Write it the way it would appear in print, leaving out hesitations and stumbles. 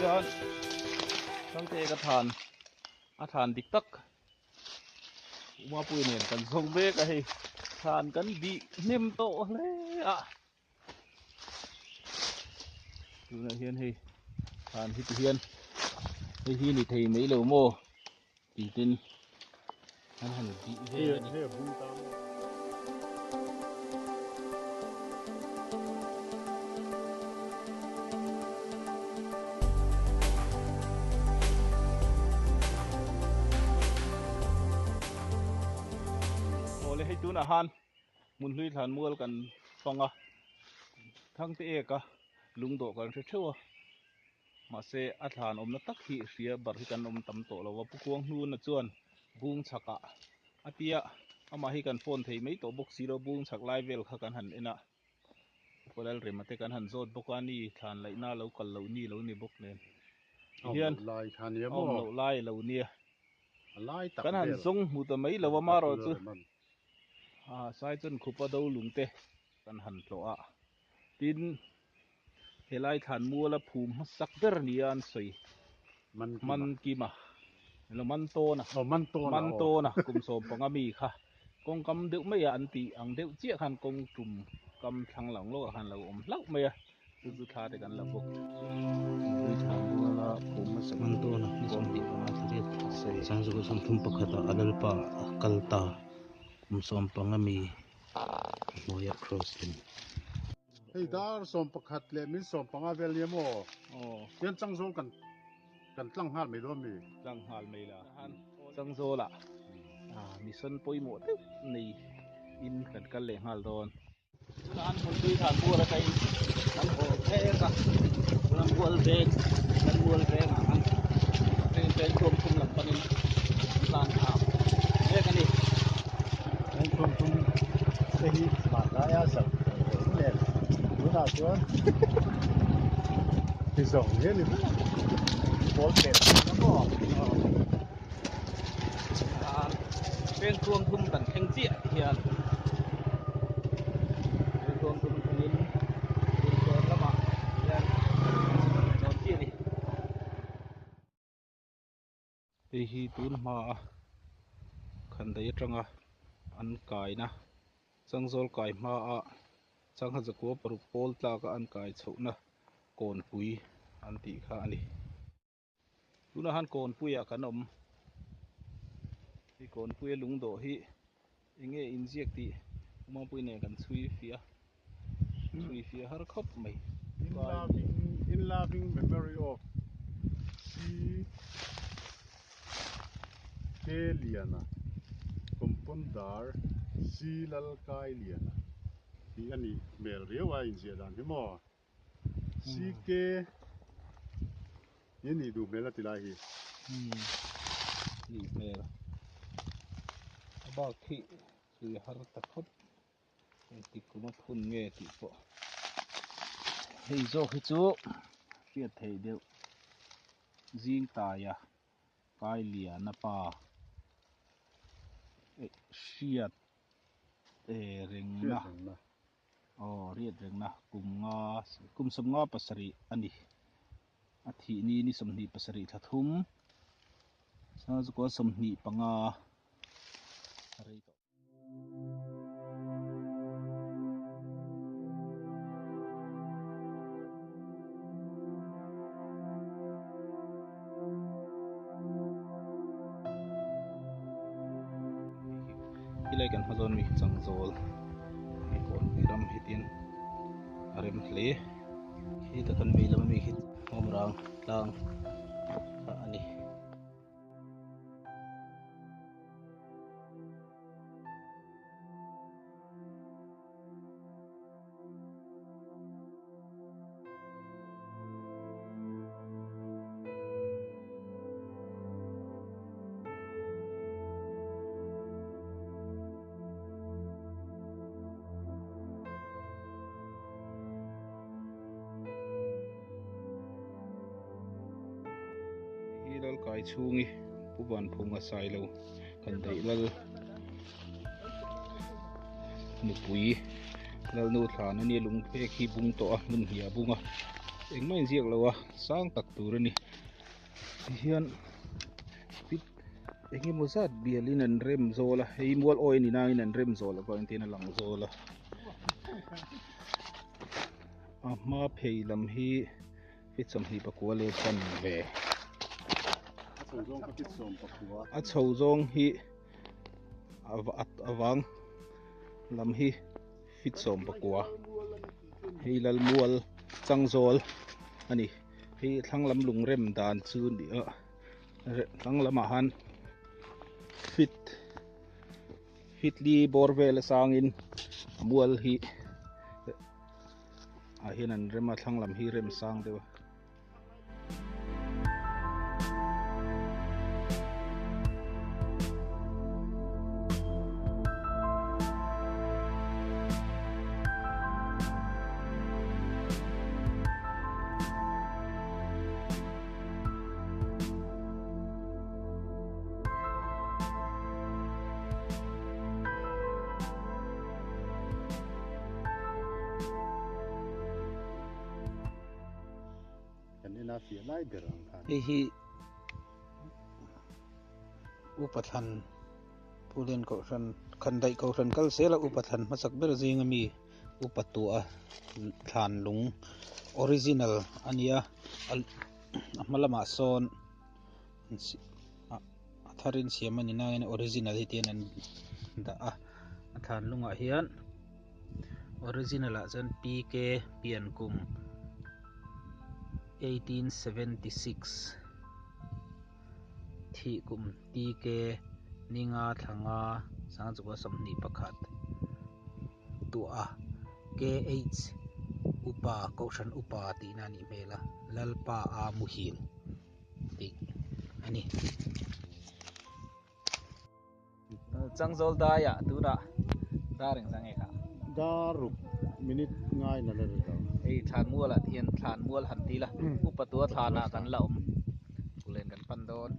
Hian Thangte ka thlan a thlan dik tak Umapui nen kan zawng mek a hei thlan kan bih hnem tawh hle a tunah hian hei thlan hi ti hian hei hi ni thei mai lo maw tih ten an han bih vel a ni. Awle hei tunah han hmun hlui thlan mual kan fang a thangte ek a lungdawh kan hre theuh a mahse a thlan awmna tak hi hria bar hi kan awm tam tawh lo a pu kuang hnuna chuan bung chhakah a tia amah hi kan phone thei mai tawh bawk si lo bung chhak lai vel kha kan han en a Upa Lalrema te kan han zawt bawk a ni thlan laihna lo kal loh ni lo ni bawk nen hian awm loh lai lo nia kan han zawng hmu ta mai lo a marawh chu sai chuan khupa do lung te kan han tlawh a tin helai thlan muala phum hmasak ber nia an sawi Mankima elo Mantawna Mantawna kum 15 mi kha kawngkam deuh mai a an tih ang deuh chiah khan kawng tum kam thlang lang lawkah khan lo awm hlauh mai a chu chu thla te kan la bawk. Mantawna ni 25 thariat Sangzawka 31 ah a lalpa a kal ta kum 15 mi hnuaiah cross lem. Hei dar 11 leh min 15 vel nia maw? Tian Changzawl kan kan tlang nghal mai dawn mi? Tlang nghal mai la. Changzawlah mission pawimawh deuh nei in kan kal leh nghal dawn. Tunah an hmun tui thlan bual atangin kan haw mek a, Rambual veng, Lalmual vengah khan train peng thuam thum lam panin an tlan thla mek a ni. Peng thuam thum te hi hmanlaia zauh reng nen tunah chuan ti zawng hian i pawl pet a maw. Peng thuam thum kan thleng chiah hian peng thuam thum thlengin Bunchawr lamah hian dawn chiah a ni. Hei hi tun hmaa khandaih atanga an kaina Changzawl kai hmaa Changha zakua paruk pawl tlaka an kai chhohna kawnpui an tih kha a ni. Tunah khan kawnpuiah kan awm. Hei kawnpuia lungdawh hi eng nge inziak tih Umapui nen kan chhui fiah a, chhui fiah har khawp mai. In loving, in loving memory of C. K. Liana, Compondar C. Lalkai Liana tih a nih hmel riau a inziah dan hi maw? CK hi nih duh hmel a ti lai hi. Nih hmel. A bak hi tui har ta khawp. Engtik kum a phun nge tih pawh. Hei zawk hi chu hriat theih deuh zing taia kai lian a pa hriat rengna. Aw riat rengna kum nga kum 57 a ni. A thih ni ni 27 thla thum 2025 a rei tawh. Helai kan hma zawn mi hi Changzawl hei kawnpui ram hi tin a rem hle heta kan vei lam ami hi Hawmrang tlang kha a ni. Hi Lalkai chhungi Pu Vanphunga Sailo kan daih lal nupui Lalnu thlan a nia lungphek hi bung tawh a hmun hnih a bung a. Engmah inziak lo a sang tak tur a ni tihian fit eng emaw zat bialin an rem zawl a hei mual awi a ni nangin an rem zawl avang hian a lang zawl a a hma phei lam hi fit 24 leh chanve a chho zawng hi a vang lam hi. Fit 19 hei Lalmual Changzawl a ni. Hei thlang lam lung rem dan chu a ni a, thlang lamah han fit fit li bawr vel a sangin a mual hi ah hian an rem a thlang lam hi rem sang deuh a. Kan en a fiah lai ber ang khan. Hei hi Upa Thlan Pulen Kohhran Khandaih Kohhran kal zela Upa Thlan hmasak ber zinga mi Upa Tua thlan lung original a nia a hma lamah sawn a tharin siam a ni nangin original hi tian an dah a a thlan lungah hian. Original ah chuan PK pian kum 1876 thih kum TK ninga thlanga sangchukua 21 tuah KH upa kohhran upa tihna a nih hmel a Lalpa a muhil tih a ni. Changzawl daiah tunah dar eng zang nge kha? Dar ruk minute ngai na la ri lo. Hei thlan mualah te hian thlan mual han ti la, upa tua thlanah kan la awm. Pulen kan pan dawn.